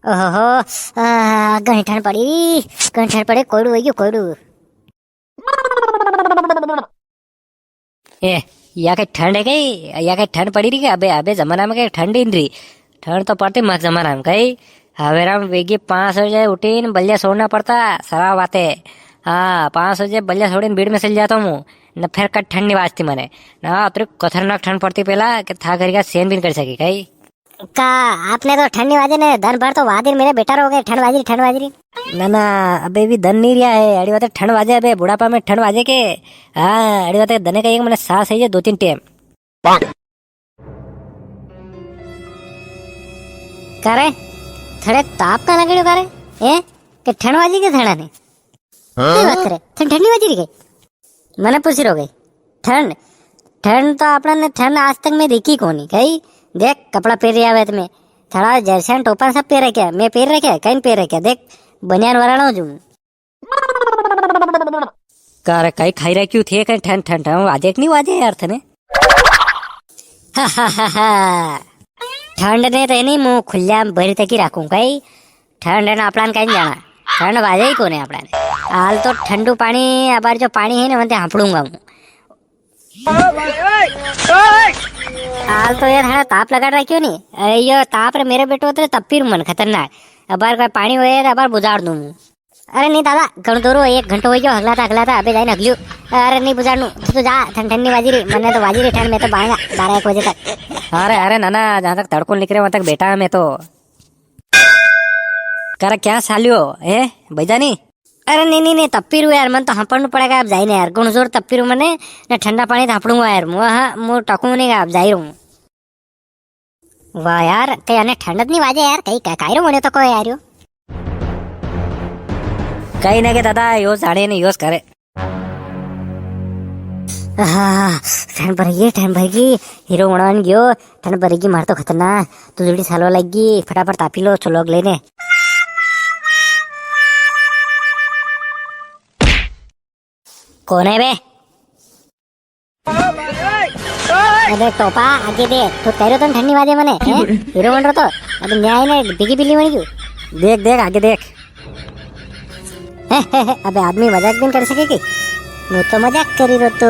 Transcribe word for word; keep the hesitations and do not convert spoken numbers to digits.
ओहो, आ, घणी ठंड पड़ी, घणी ठंड पड़ी, कोड़ू हो गयो, कोड़ू। ए, या के ठंड है कई? या के ठंड पड़ी री के? अबे, अबे जमाना में के ठंड ही नी री। ठंड तो पड़ती मत जमाना में कई। हवेरा में वेगी पाँच बजे उठीन बल्ले सोड़ना पड़ता, सराव बाते। हाँ, पाँच बजे बल्ले सोड़ीन बीड़ में चल जाता हूँ। न फेर कट ठंड नी वाजती मने। ना, अतरी खतरनाक ठंड पड़ती पेला कि था करी का सेन भी नी करी सकी कई। का आपने तो ठंड नी वाजे ने, दन भर तो वादिर मेरे बेटा रहोगे, ठंड वाजी री, ठंड वाजी री। ना, ना, अबे भी दन नी रिया है, अड़ी बात ठंड वाजे, अबे बुढ़ापा में ठंड वाजे के? हाँ, अड़ी बात दने का एक मने सांस है ये दो तीन टेम। करे, थड़े ताप का लगड़ो करे, हैं? के ठंड वाजी के थड़ा ने? हाँ? कई बात करे, ठंड, ठंड नी वाजी री के? मने पूछी रो गई। ठंड, ठंड तो आपणा ने ठंड आज तक में देखी कोनी। कई देख, कपड़ा पेरी आवे तमे। थड़ा जर्सियां टोपा सब पेर रख्या, मैं पेर रख्या, कई पेर रख्या। देख, बनियान वराणो जू। का रे, कई खाई रख्यू थे, कई ठंड, ठंड, ठंड, वाजे के नी वाजे यार थने? ठंड ने तो नी, मुंह खुल्या भरी तकी राखूं कई। ठंड ने आपणा ने कई जाना, ठंड वाजे ही कोने आपणा ने। हाल तो ठंडू पाणी, अबार जो पाणी है ना, वनते हांपड़ूंगा हूँ। हाल तो यार, हणा ताप लगाड़ रख्यो नी। अरे, यो ताप रे मेरे बेटो, तो तपी रू मन खतरनाक। अबार कोई पाणी होए तो अबार बुझाड़ दूं हूँ। अरे नी दादा, घणो दोरो, एक घंटो हो गयो, हगला था, हगला था, अबे जाइन हगल्यू। अरे नी बुझाड़नू, तू तो जा, ठंड, ठंड नी वाजी री, मने तो वाजी री ठंड, मैं तो बांगा बारह एक बजे तक। अरे, अरे नाना, जहाँ तक तड़को निकले वहाँ तक बैठा है मैं तो। कर क्या सालियो, ए, बैजा नी? अरे नी, नी, नी, तपी रू यार, मन तो हांपड़नू पड़ेगा, अब जाई ने यार, गुण जोर तपी रू मने, ने ठंडा पाणी तो हांपड़ूंगा यार, मु, हाँ, मु टकू नी, अब जाई रू। वाह यार, कई अने ठंड नी वाजे यार, कई का-, कायरो मने तो कोई यार यो। कई ना के दादा, यो जाने ने योस करे। आहा, ठंड भर गई, ठंड भर गई, हीरो वणान गयो, ठंड भर गई, मार तो खतरनाक, तू जल्दी सालवा लग गई, फटाफट तापी लो, चलो अगले ने। कौन है बे? अबे टोपा, आगे देख, तो तेरे तो ठंडी वाजे मने, हैं? हीरो बन रहा तो, अबे न्याय ने बिगी बिल्ली बन गयो। देख, देख, आगे देख। अबे आदमी मजाक भी नी कर सके की? मु तो मजाक करी रो तो।